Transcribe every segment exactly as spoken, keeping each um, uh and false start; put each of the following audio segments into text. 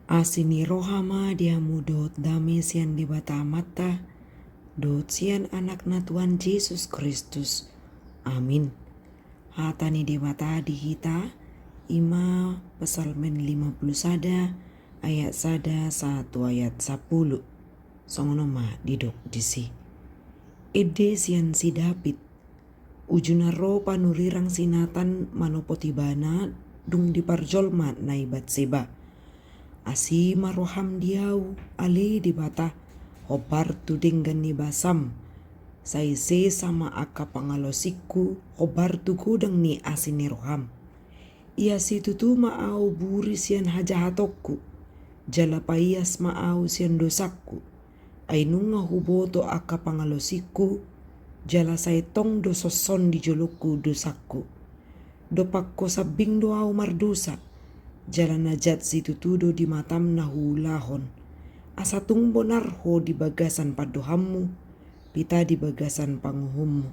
Asi ni roha ma di hamu dohot dame sian Debata Amanta, dohot sian Anakna Tuhan Jesus Kristus. Amin. Hata ni Debata di hita, i ma Psalmen lima pulu sada ayat sada sahat tu ayat sampulu. Songon on ma didok disi. Ende sian si David. Uju na ro panurirang si Natan manopot ibana dung diparjolma na i Batseba. Asi ma roham di ahu, ale Debata, hombar tu denggan ni basam. Sai sesa ma angka pangalosingku, hombar tu godang ni asi ni roham. Ia situtu ma ahu buri sian hajahatonku, jala paias ma ahu sian dosangku. Ai nunga huboto angka pangalosingku, jala sai tong do sonson di jolongku dosangku. Dompak ho sambing do ahu mardosa, jala na jat situtu do di matam na huulahon. Asa tung bonar ho di bagasan pandohanmu, pita di bagasan panguhummu.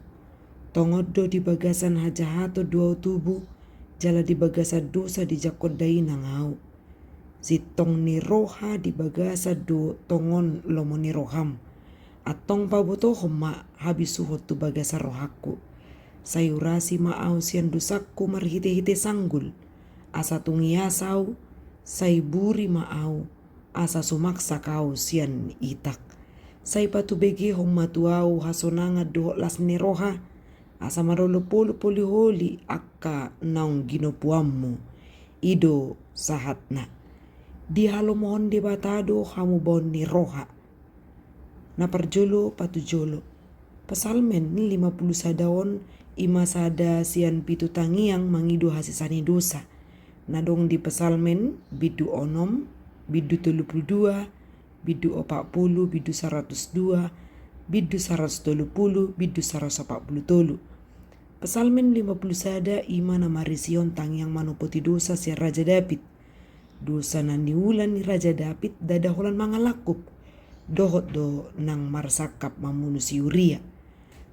Tongon do di bagasan hajahaton do ahu tubu, jala di bagasan dosa dijangkon dainang ahu. Sintong ni roha di bagasan do tongon lomo ni roham. Antong pabotohon ma habisuhon tu bagasan rohangku. Sai urasi ma ahu sian dosangku marhitehite sanggul. Asa tung ias ahu, sai buri ma ahu, asa sumaksak ahu sian itak. Sai patubegehon ma tu ahu hasonangan dohot las ni roha, asa marolopolop holiholi angka naung ginopuanmu. I do sahatna. Dihalomohon Debata do hamubaon ni roha. Na parjolo patujolo. Psalmen lima pulu sada on i ma sada sian pitu tangiang mangido hasesa ni dosa. Na adong di Psalmen bindu onom, bindu tolu pulu dua, bindu opat pulu, bindu saratus dua, bindu saratus tolu pulu, bindu saratus opat pulu tolu. Psalmen lima pulu sada i ma na marisihon tangiang manopoti dosa sian Raja David. Dosa na niula ni Raja David ndada holan mangalangkup. Dohot do nang marsangkap mamunu si Uria.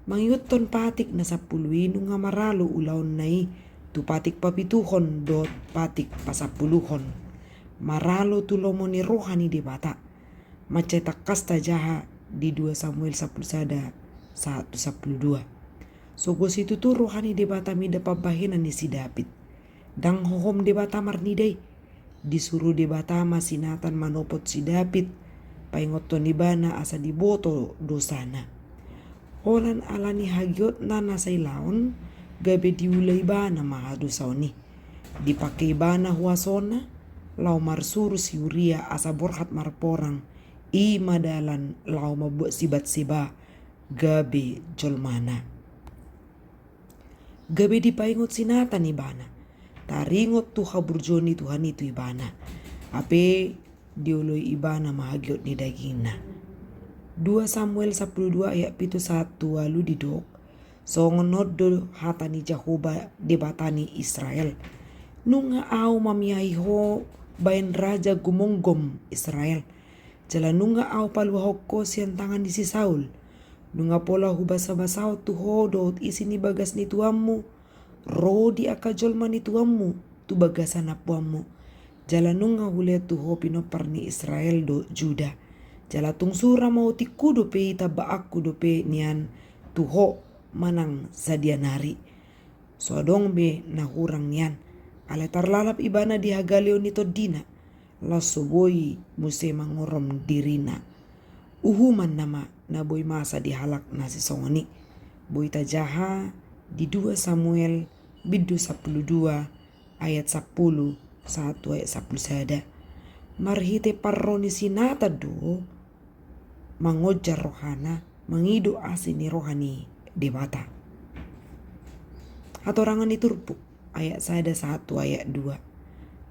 Mangihuthon patik na sampulu i nunga maralo ulaonna i tu patik papituhon dohot patik pasampuluhon. Maralo tu lomo ni roha ni Debata. Mansai tangkas tajaha di dua Samuel sampulu sada sahat tu sampulu dua. Sogo situtu roha ni Debata mida pambahenan ni si David. Ndang hohom Debata marnida i. Disuru Debata ma si Natan manopot si David, paingothon ibana asa diboto dosana. Holan ala ni hagiotna na sailaon, gabe diula ibana ma hadosaon i. Dipangke ibana huasona, laho marsuru si Uria asa borhat marporang, i ma dalan laho mambuat si Batseba gabe jolmana. Gabe dipaingot si Natan ibana. Taringot tu haburjuon ni Tuhan i tu ibana. Hape dioloi ibana ma hagiot ni dagingna. Dua Samuel sampulu dua ayat pitu sahat tu ualu didok. Songon on do hata ni Jahowa Debata ni Israel. Nunga ahu mamiahi ho baen raja gumomgom Israel. Jala nunga ahu paluahon ho sian tangan ni si Saul. Nunga pola hubasabasahon tu ho dohot isi ni bagas ni tuanmu, ro di angka jolma ni tuanmu, tu bagasan ampuanmu. Jala nunga hulehon tu ho pinompar ni Israel dohot Juda. Jala tung sura ma otikku dope i, tambaanku dope nian tu ho manang sadia nari. So adong be na hurang nian, alai tarlalap ibana di hagaleon ni tondina. Laos so boi muse mangorom dirina. Uhuman nama na boi masa di halak na sisongon i. Boi tajaha di dua Samuel bindu sampulu dua ayat sampulu sahat tu ayat sampulu sada. Marhite parro ni si Natan do mangonjar rohana, mangido asi ni roha ni Debata. Hatorangan ni turpuk, ayat sada sahat tu ayat dua.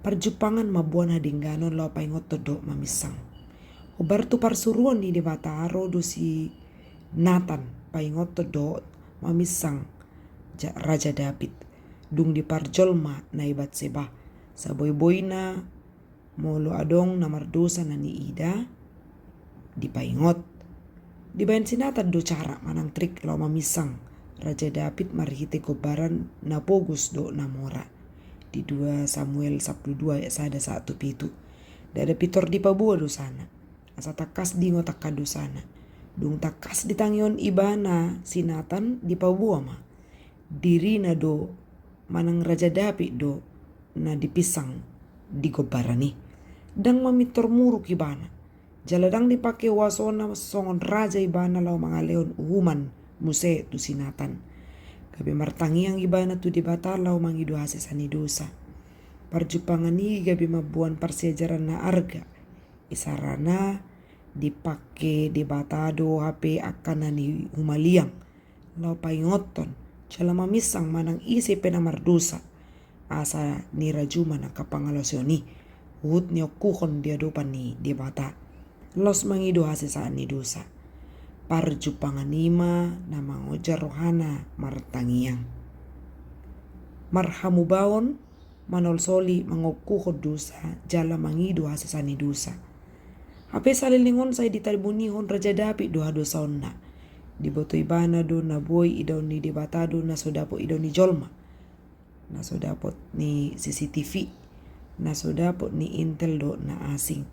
Parjumpangan mamboan hadengganon laho paingothon dohot maminsang. Hombar tu parsuruon ni Debata ro do si Natan paingothon dohot maminsang ja-, Raja David. Dung diparjolma na i Batseba. Saboiboina molo adong na mardosa na niida, dipaingot. Dibaen si Natan do cara manang trik laho maminsang Raja David marhite gombaran na pogos dohot na mora. Di dua Samuel sampulu dua ayat sada sahat tu pitu. Ndada pintor dipaboa dosana. Asa tangkas diingot angka dosana. Dung tangkas ditangihon ibana si Natan, dipaboa ma. Dirina do manang Raja David do na dipinsang di gombaran i. Ndang mamintor muruk ibana. Jala ndang dipake huasona songon raja ibana laho mangalehon uhuman muse tu si Natan. Gabe martangiang ibana tu Debata laho mangido hasesaan ni dosa. Parjumpangan i gabe mamboan parsiajaran na arga. Isarana dipake Debata do hape angka na nihumaliang laho paingothon jala maminsang manang ise pe na mardosa. Asa nirajumi ma angka pangalaosion i huhut niongkuhon di adopan ni Debata laos mangido hasesaan ni dosa. Parjumpangan i ma na mangonjar rohana martangiang. Marhamubaon manolsoli mangongkuhon dosa jala mangido hasesaan ni dosa. Hape saleleng on sai ditabunihon Raja David do hadosaonna. Diboto ibana do na boi idaon ni Debata do na so dapot idaon ni jolma, na so dapot ni C C T V, na so dapot ni intel do na asing.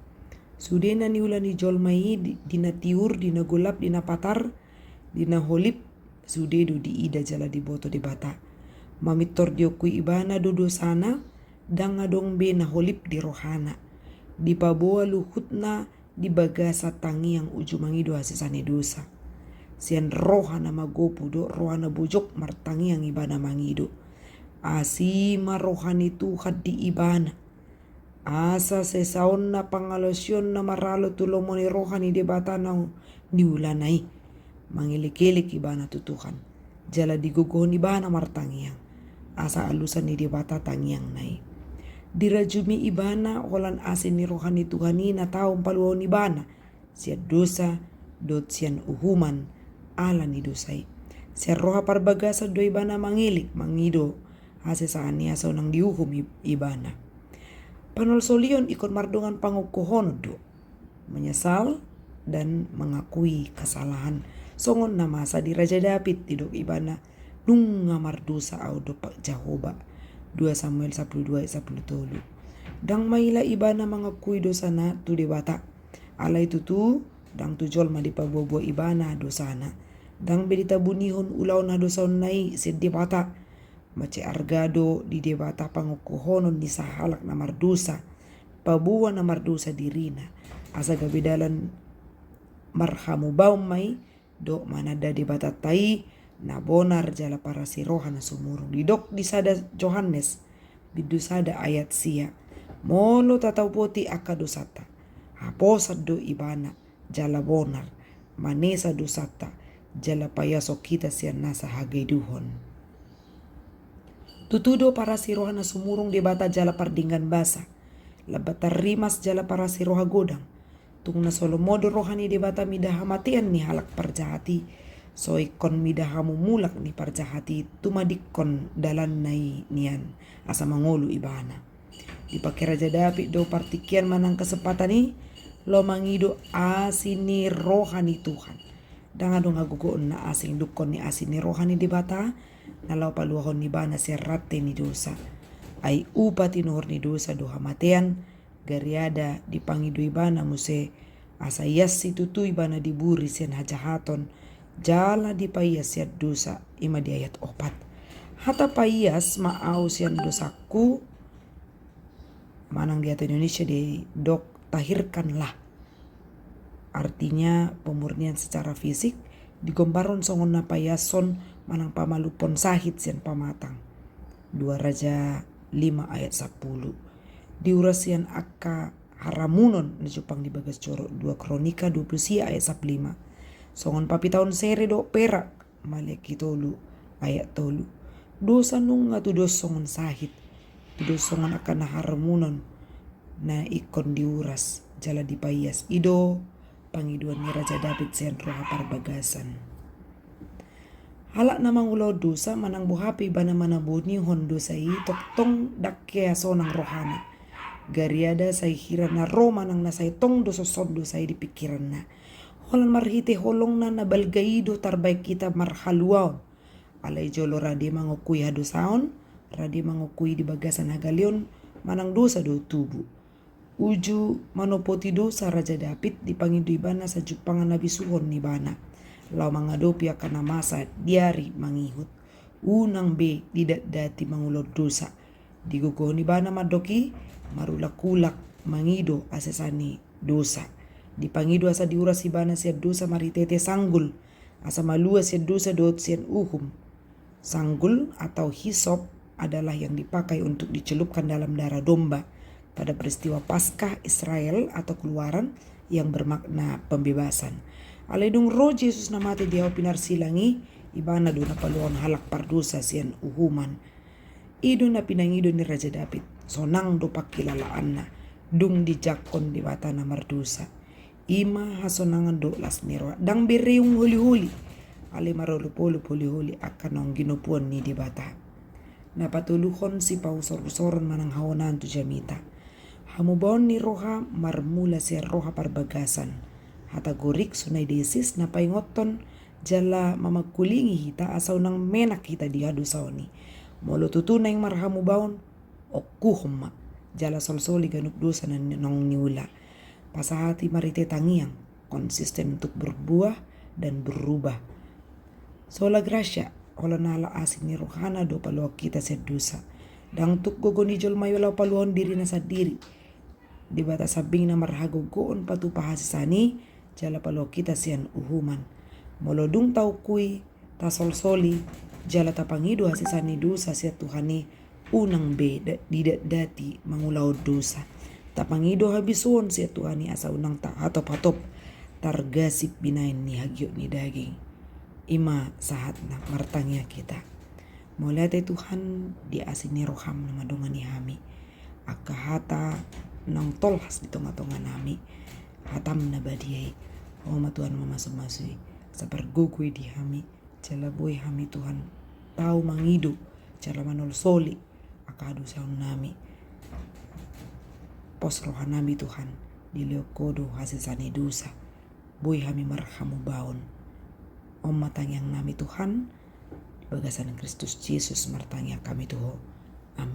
Sude na niula ni jolma i di, di na tiur, di na golap, di na patar, di na holip, sude do diida jala diboto Debata. Mamintor diongkui ibana do dosana, ndang adong be na holip di rohana. Dipaboa luhutna di bagasan tangiang uju mangido hasesaan ni dosa. Sian roha na magopu dohot roha na bojok martangiang ibana mangido. Asi ma roha ni Tuhan di ibana. Asa sesaonna pangalaosion na maralo tu lomo ni roha ni Debata na niulana i. Mangelek-elek ibana tu Tuhan. Jala digogohon ibana martangiang. Asa alusan ni Debata tangiangna i. Dirajumi ibana holan asi ni roha ni Tuhan i na tau paluahon ibana. Sian dosa, dohot sian uhuman, ala ni dosa i. Sian roha parbagasan do ibana mangelek, mangido hasesaan i asa unang diuhum i-, ibana. Panolsolion ingkon mardongan pangongkuhonon do. Menyesal dan mengakui kesalahan. Songon na masa di Raja David didok ibana, nunga mardosa au dompak Jahowa. Dua Samuel sapuluh dua ayat sapuluh tolu. Ndang maila ibana mangakui dosana tu Debata. Alai tutu, ndang tu jolma dipaboa-boa ibana dosana. Ndang be ditabunihon ulaon hadosaonna i sian Debata. Mansai arga do di Debata pangongkuhonon ni sahalak na mardosa, paboa na mardosa dirina, asa gabe dalan marhamubaon ma i, dohot mananda Debatanta i na bonar jala parasi roha na sumurung. Didok di sada Johannes, bindu sada ayat sia, molo tataupoti angka dosanta, haposan do ibana, jala bonar, manesa dosanta, jala paiason hita sian nasa hagaiduhon. Tutu do parasi roha na sumurung Debata jala pardenggan basa, lambat tarrimas jala parasi roha godang. Tung na so lomo do roha ni Debata mida hamatean ni halak parjahat i, so ingkon mida hamumulak ni parjahat i tumadingkon dalanna i nian, asa mangolu ibana. Dipake Raja David do partingkian manang kesempatan i, laho mangido asi ni roha ni Tuhan. Ndang adong hagogoon na asing dungkon ni asi ni roha ni Debata, na laho paluahon ibana sian rante ni dosa. Ai upa tinuhor ni dosa do hamatean, gariada dipangido ibana muse, asa ias situtu ibana diburi sian hajahaton, jala dipaias sian dosa, i ma di ayat opat. Hata paias ma au sian dosangku, manang di hata Indonesia didok tahirkanlah. Artinya pemurnian secara fisik, digombarhon songon na paiashon manang pamalumhon sahit sian pamatang. Dua Raja lima ayat sapuluh. Diuras sian angka haramunon na jumpang di bagas joro, dua Kronika dua puluh sia ayat sampulu lima. Songon papitaon sere dohot perak, Maleaki tolu ayat tolu. Dosa nunga tudos songon sahit, tudos songon angka na haramunon na ingkon diuras jala dipaias. I do pangidoan ni Raja David sian roha parbagasan. Halak na mangulahon dosa manang boha pe ibana manabunihon dosa i, tongtong ndang hea sonang rohana. Gariada sai hira na ro manang na sai tong do songon dosa i di pingkiranna. Holan marhite holongna na balga i do tarbaen hita marhaluaon. Alai jolo rade mangongkui hadosaon, rade mangongkui di bagasan hagaleon, manang dosa do tubu. Uju manopoti dosa Raja David, dipangido ibana sajumpangan habisuhon ni ibana laho mangadopi angka na masa di ari mangihut. Unang be didatdati mangulahon dosa. Digogohon ibana mandok i marulak-ulak mangido hasesaan ni dosa. Dipangido asa diuras ibana sian dosa marhite-hite sanggul, asa malua sian dosa dohot sian uhum. Sanggul atau hisop adalah yang dipakai untuk dicelupkan dalam darah domba pada peristiwa Paskah Israel atau Keluaran yang bermakna pembebasan. Alai dung ro Jesus na mate di hau pinarsilang i, ibana do na paluahon halak pardosa sian uhuman. I do na pinangido ni Raja David, sonang do pangkilalaanna dung dijangkon Debata na mardosa. I ma hasonangan dohot las ni roha, ndang be reung holi-holi, alai marolop-olop holi-holi angka naung ginopuon ni Debata. Na patoluhon, sipausor-usoron manang haonaan tu jamita. Hamubaon ni roha marmula sian roha parbagasan. Hata Gorik sunaidesis na paingothon jala mamangkulingi hita asa unang menak hita di hadosaon i. Molo tutu naeng marhamubaon, ongkuhon ma jala solsoli ganup dosa na naung niula. Pasahati marhite tangiang, konsisten untuk berbuah dan berubah. Sola Gratia, holan ala asi ni rohana do paluahon hita sian dosa. Ndang tuk gogo ni jolma i laho paluahon dirina sandiri. Debata sambing na marhagogoon patupa hasesaan i jala paluahon hita sian uhuman. Molo dung taungkui, tasolsoli jala tapangido hasesaan ni dosa sian Tuhan i, unang be da-, didatdati mangulahon dosa. Tapangido habisuhon sian Tuhan i asa unang tahatop-hatop targasip binaen ni hagiot ni daging. I ma sahatna, martangiang hita. Mauliate Tuhan di asi ni roham na mandongani hami. Angka hata naung tolhas di tonga-tonga nami, hatam na badia i. Ho ma Tuhan mamasu-masu i, asa pargogoi di hami, jala boi hami Tuhan tau mangido jala manolsoli angka hadosaon nami. Pos roha nami Tuhan, dilehon Ho do hasesaan ni dosa. Boi hami marhamubaon. On ma tangiang nami Tuhan, di bagasan Kristus Jesus martangiang hami tu Ho.